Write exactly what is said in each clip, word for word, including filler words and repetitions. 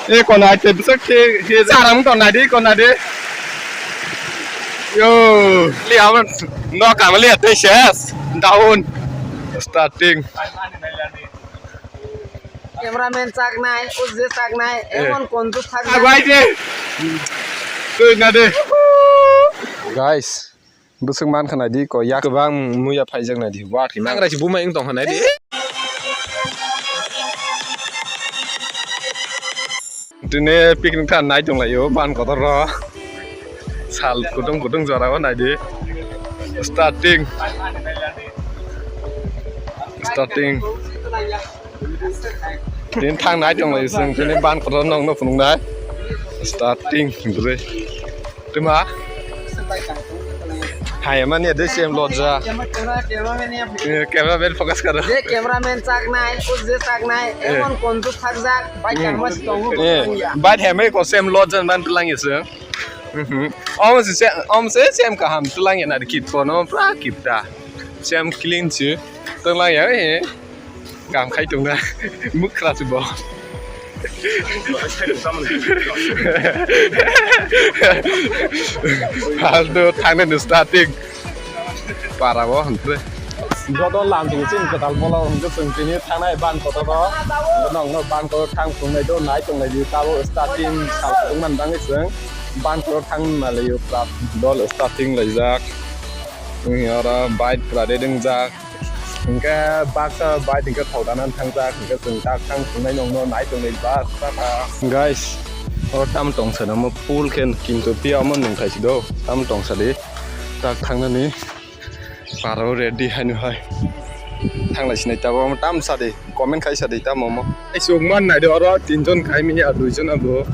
E kona te bwswk khe, khe jaram to nai di, kona de. Yo, li awan no kamali ate ses. Down. Starting. Cameraman chak nai, ujje chak nai, Eh. Emon konjus thak Agwai de. Tui na de. Guys, bwswk man kha nai di ko yak kwbang muya phaijak nai di. Wa thima. Nang rai si buma ing tong kha nai di. Tini picnic tha nai tong lai o ban kotor ro. Sal kutung kutung jora o nai di. Starting. Starting. Tini thang nai tong lai sung tini ban kotor nong no phunung nai. Starting bwrwi. Tuma. Hai mani de sem lodja. Cameraman focus karo. Je cameraman chak nai, ujje chak nai, Eh. Emon konjus thak jak, bai Hmm. Camera si tongo. Eh, bai hai mai ko sem lodja ban tlang yesung. Mhm. Om se, om se sem kaham tlang ya na kit ko no pra kit ta. Sem clean si tlang ya eh. Kam khai tong na. Muk khra si bo. Hal do thang na starting. Para bo hante. Joto lam tong sin katal bola hante sung tini thanai ban koto do. Nong no ban koto thang sung nai do nai tong nai di tabo starting sal tong man bang sung. Ban koto thang na le yo pra dol starting lai jak. Ora bike pra de ding jak. Hingke baksa bike hingke thok dana thang jak hingke chwng tak thang sungnai nong no nai tong nai baksa kha. Guys, o tam tong sa namo pool khe kintu pia omo nung thai si do tam tong sa di tak thang nani paro ready hai no hai thang lai sinai tabo omo tam sa di. Comment khai sa di tamo mo. Ai suk man nai de oro tin jon khai mi ya dui jon abo.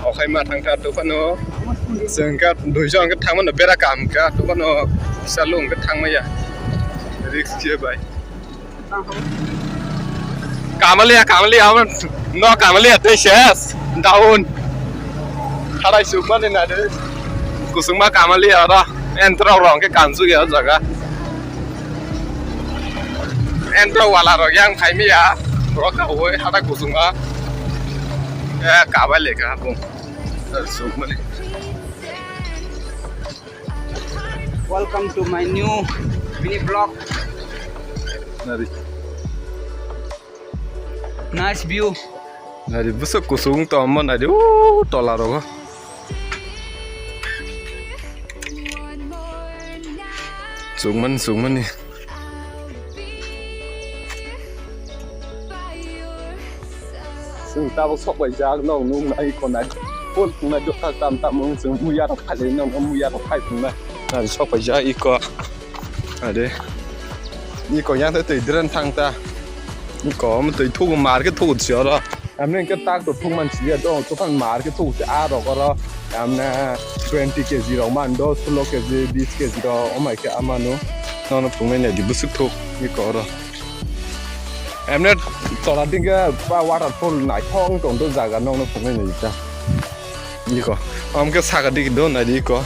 O khai ma thang kha to phano. Seng kha dui jon kha thang mano bera kam kha to phano. Sa lung kha thang ma ya. Risk je bai. Kamalia kamalia no kamalia te ses. Down. Harai suk man nai de. Kusung ma kamalia oro. Entrok rong khe kansu ya jaga. Entrok wala rok yang phai miya. Rok ka woi hata kusung ma. Eh, kabai le ka bung. Suk mani. Welcome to my new mini vlog. Nari. Nice view. Nari bwswk kusung tongma nari o tola rogo. Chukmani chukmani. Chwng tabuk sok bai jak nok nuk nai khonai. Phul khonai dokha tam tam wng chwng muya rok phai nai nok muya rok phai khonai. Nari sok bai jak iko. Ade. Iko yang tei twi dren thang ta. Iko omo twi thugo mar khe thugo si oro. Amne hwnkhe tak to thung man siliya do, tokhan mar khe thung se a rok oro, amne twenty K G rok man do, solo K G, bis K G rok, omai khe amanu, nono thungnai nai di bwswk thuk, iko oro. Amne tola dingke pa waterfall naithok wng tong do jaga, nono thungnai nai di ta. Iko, amkhe saka digi do nai di iko.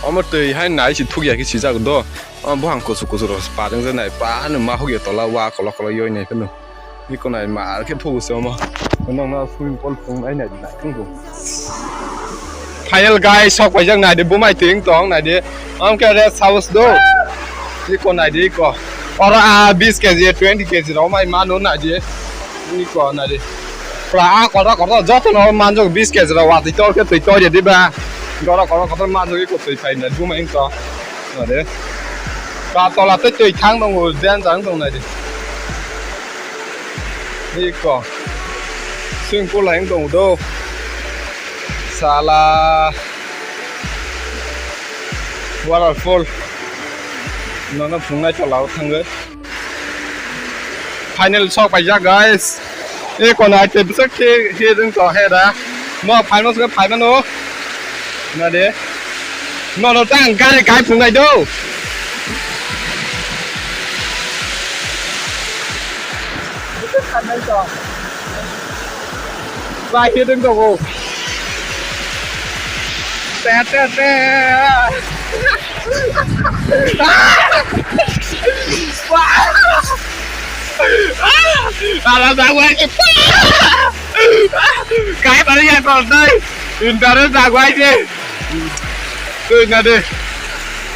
Omo twi hai nai si thuk ya khe sijak do. O buphang kuchuk kuchuk rok pareng je nai, pa no ma hugya tola wa kolok kolok yoi nai phano. Iko nai ma ar khe thugo se omo. Nong no swimming pool phung nai nai nai thung. Final guys, sok paijak nai di, bumai ting tong nai di. Am khe rest house do. Iko nai di iko. Oro a bis K G, twenty K G rok mai mano nai di. Iko nai di. Pra a kotor kotor joto no manjak bis K G rok watwi tor khe twi tor ya di ba. Goro kotor kotor manjak iko twi phai nai bumai to. Are. Ka tola tei twi thang tongo, danger wng tong nai di. Iko. Swimming pool hai wng tongo do. Sala. Waterfall. Nono phungnai tola o thangwi. Final sok paijak, guys. E kona te bwswk khe, khe wng tong he da. No final se final no. Na de. No, no, tang gari kai phungnai do. Bai, hidung tongo. Te, te, te. Ala, ala, ala. Tei interest jagwai de. Tei na de.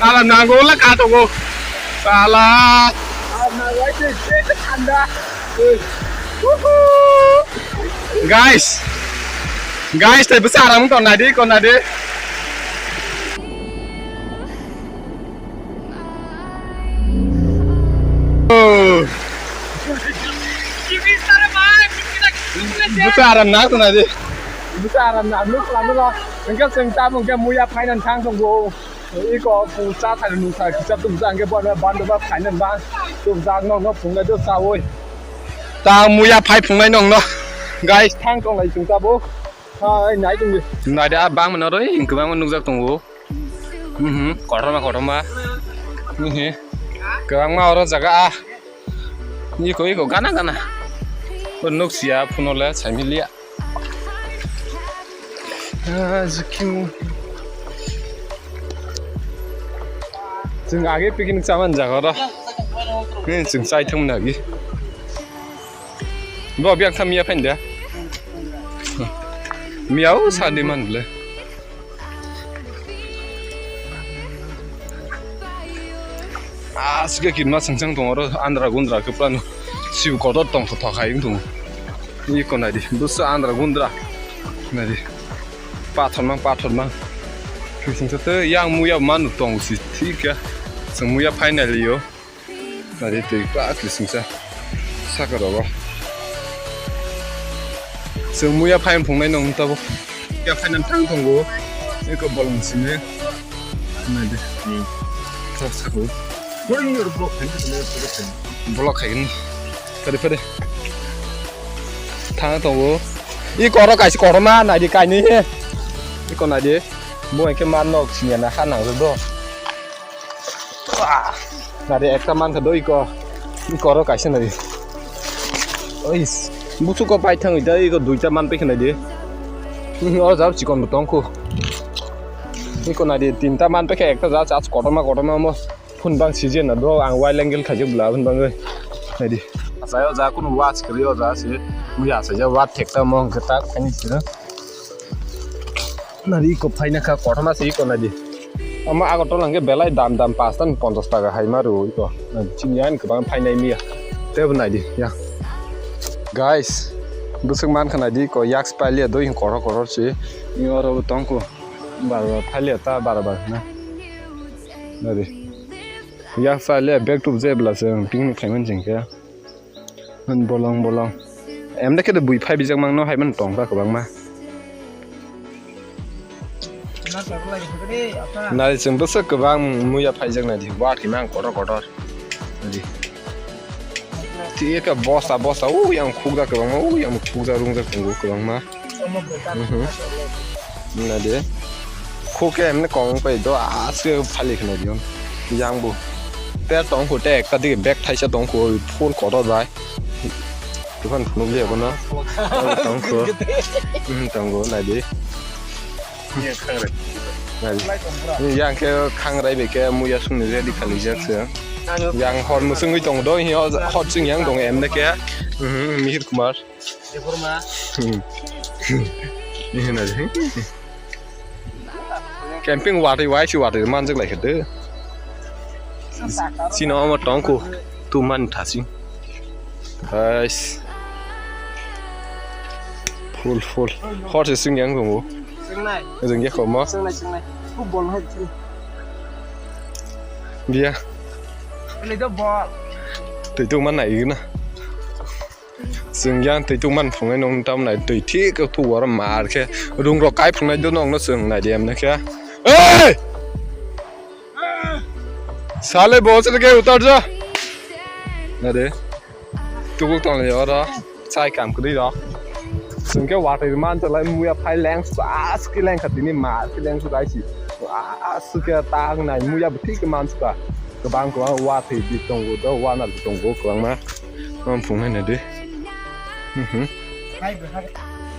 Ala nango la ka tongo. Ala. Guys. Guys, tei bwsa aram tong nai di, kon nai di. Oh. Bwsa aram nak tong nai di. Bwsa aram nak nuk la nuk la. Engke seng tabung ke muya phainan thang tong bo. Iko pung cha thani nung thani kisa tum jang ke bo ban ba phainan ba. Tum jang nok nok phung na jo sa oi. Ta muya phai phung nai nong no. Guys, thang tong lai tum ta bo. Hai nai tum. Nai da bang mano roi, kwbang nukjak tongo. Mhm, kotorma, kotorma. Mhm. Kwbangma oro jaga a. Iko, iko, gana, gana. O nuk siya, phunole, saimiliya. Ah, zikin. Chwng age picnic chaman jaga oro. Ni chwng chai thum nagi. Bo biak tham ya phain da. Miau sa di man le. Aswk khe kirima sengchang tongo oro andra gundra khe phano sibu kotor tong thok hai wng tongo. Iko nai di bwsa andra gundra nai di pathor mang pathor mang. Kisingsa tei yang muya manu tong si thik ya. Chwng muya finally yo. Nari twi ba kisingsa saka rogo. Chwng muya phain phungnai nong tabuk. Ya phainan thang tongo. Eko bolong sini. Nadi. Thok sako. Bolong yor blok khaini. Blok khaini. Pare pare. Thang tongo. I koro kaisi koroma nadi kaini he. Iko nadi. Bo enke man nok sinya na kha nang do. Nari ekta man kha do iko. Iko ro kaisa nari. Ois. Busu ko pai thang ida iko duita man pe khnai di. O jab chikon bo tong khu. Iko nari tinta man pe khe ekta ja chas kotorma kotorma mo. Phun bang season na do ang wide angle khaijak bla phun bang oi. Nari. Asayo ja kunu watch kri o ja si. Muya asayo watch thekta mo khe tak ani sira. Nari iko phaina kha kothoma se iko nadi. Ama Agartala hwnkhe belai dam dam pasta ni ponchash taka hai ma rwo iko. Chini ani kwbang phainai miya. Tebo naidi ya. Guys, bwswk mankha naidi iko yak spailia doi kotor kotor se. Ni oro tongkho. Bar bar phailia ta bar bar na. Nadi. Yak spailia back to je bla se picnic khaimani jengkhe. Bolong bolong. Emde khe bui phai bijak mangno hai man tong kha kwbangma. Nari chwng bwswk kwbang muya phaijak nai di. Wa khe mang kotor kotor. Nari. Ti eka bosta bosta u yang khukjak kwbangma u yang khukjak rungjak tongo kwbangma. Mhm. Nade. Kho ke emne kong pai do aske phali khna dion. Yang bu. Ter tong kho te ekta dige bag thaisa tong kho full kotor bai. Tuhan phunuk le bono. Tong kho. Hmm, tongo nade. Nade. Yang ke khangrai be ke muya sungni ready khali jak se. Yang hor musungwi tong do hi hor sing yang dong emne ke. Mhm, Mihir Kumar. Debbarma. Hmm. Camping watwi wai si watwi manjak lai khade. Sino omo tongkho tu man thasi. Guys. Full full. Hor se sing yang tongo. Singnai. Jeng ya khomo. Singnai singnai. Football hai. Dia. Ini do ball. Tei tu man nai na. Chwng yang twi tungmani phungnai nung tam nai twi thik thuk oro mar khe rung rok kai phungnai do nong no chwng nai di emne khe. Ei! Sale bo chwng ke utar ja. Nade. Tukuk tong le oro chai kam kwrwi rok. Chwng khe watwi man chalai muya phai leng sas khe leng kha tini mar khe leng sas ai si. As khe tang nai muya bo thik man sa. Kwbang kwbang watwi di tongo do wana di tongo kwbangma. Am phungnai nai di. Mhm.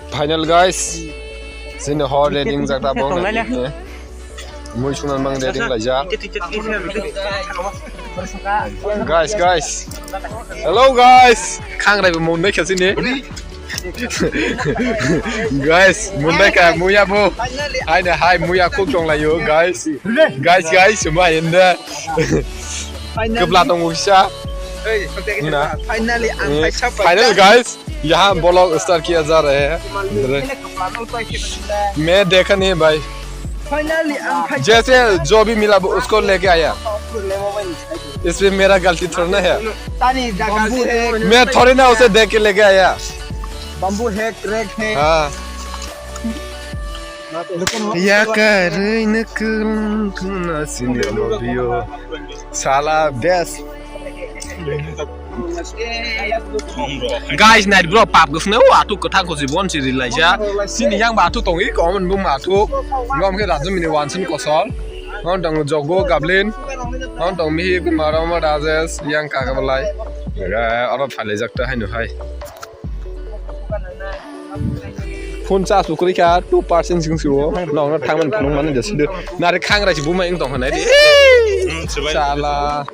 Final guys. Sini hor ready jak ta bong. Mui sunan bang ready laijak. Guys, guys. Hello guys. Khangrai bo mon nai kha sini. Guys, mundai ka muya bo. Hai na hai muya kuk tong layo, guys. Guys, guys, semua inda. Kepla tong usia. Hey, Na. Finally, ang Eh, kaisa final, guys, यहाँ vlog start किया जा रहा है। मैं देखा नहीं भाई। Finally, ang kaisa जैसे जो भी मिला वो उसको लेके आया। इसमें मेरा गलती थोड़ा ना है। Tani jaga bamboo hai. मैं थोड़ी ना उसे देख के लेके आया। Bamboo hai, crack hai. हाँ। Yakarui nukung kuna sini mobio. Sala best. Guys, nai bro, pap gusne o atu kotha kosi bon si rilai ja. Sini yang ba atu tongi, comment bung ma atu. Ngom ke rajum ini wansun kosol. Ngom tong jogo gablin. Ngom tong mihi kuma roma rajes yang kaka belai. Oro phale jakta hainu hai. Phone charge bo kwrwi kha two percent sing sio. Nokno thangmani phunuk mani de sido. Nari khangra si buma ing tong hanai de. Chala.